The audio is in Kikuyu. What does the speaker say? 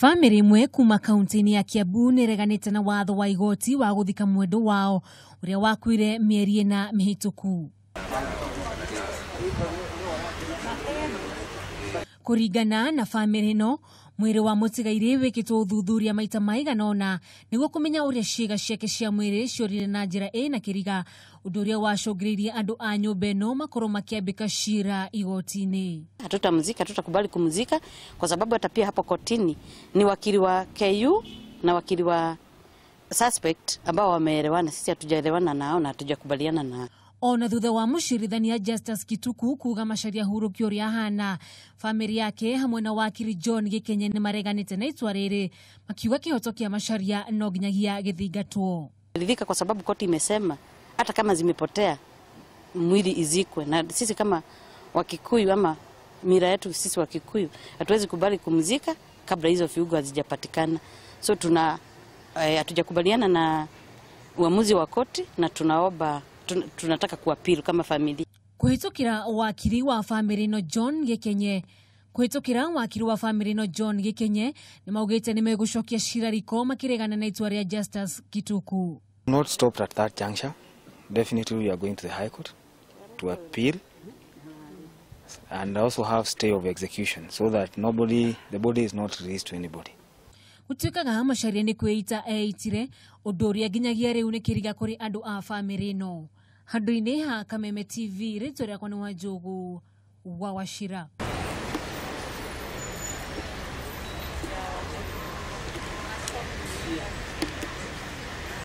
Bamĩrĩ ĩmwe kuma kaunti-inĩ ya Kiambu nĩ ĩreganĩte na watho wa igoti wa gũthika mwendwa wao ũrĩa wakuire mĩeri ĩna mĩhĩtũku. Kũringana na bamĩrĩ ĩno, mwĩrĩ wa mũtigairĩ wĩkĩtwo ũthuthuria maita maigana ũna nĩguo kũmenya ũrĩa ciĩga ciake cia mwĩrĩ ciorire na njĩra ĩna kĩriga, ũndũ ũrĩa wacũngĩrĩirie andũ a nyũmba ĩno makorwo makĩambĩka cira igoti-inĩ. Hatutamzika, hatutakubali kumzika kwa sababu hata pia hapo kotini ni wakili wa KU na wakili wa suspect ambao wameelewana, sisi hatujaelewana nao na hatujakubaliana nao. Ona thutha wa mũcirithania Justus Kituku kuga Macharia hurũkio ũrĩa ahana, bamĩrĩ yake hamwe na wakiri John Gĩkenye nĩ mareganĩte na itua rĩrĩ, makiuga kĩhoto kĩa Macharia no nginyagia gĩthingatwo. Ridhika kwa sababu koti imesema hata kama zimepotea mwili izikwe, na sisi kama Wakikuyu ama mila yetu sisi Wakikuyu hatuwezi kubali kumzika kabla hizo viungo hazijapatikana. So hatujakubaliana na uamuzi wa koti na tunaomba tunataka kuappeal kama familia. Kuhitukira wakiri wa family no John Gĩkenye Kuhitukira wakiri wa family no John Gĩkenye nĩ maugĩte nĩ megũcokia cira riko makĩregana na itua rĩa Justus Kituku. Not stopped at that juncture. Definitely we are going to the High Court to appeal and also have stay of execution so that the body is not released to anybody. Gũtuĩkaga Macharia nĩ kwĩita eitire, ũndũ ũrĩa nginyagia rĩu nĩ kĩriga kũrĩ andũ a bamĩrĩ ĩno. Handũ-inĩ ha Kameme TV, rĩtwa rĩakwa nĩ Wanjũgũ wa Wachira.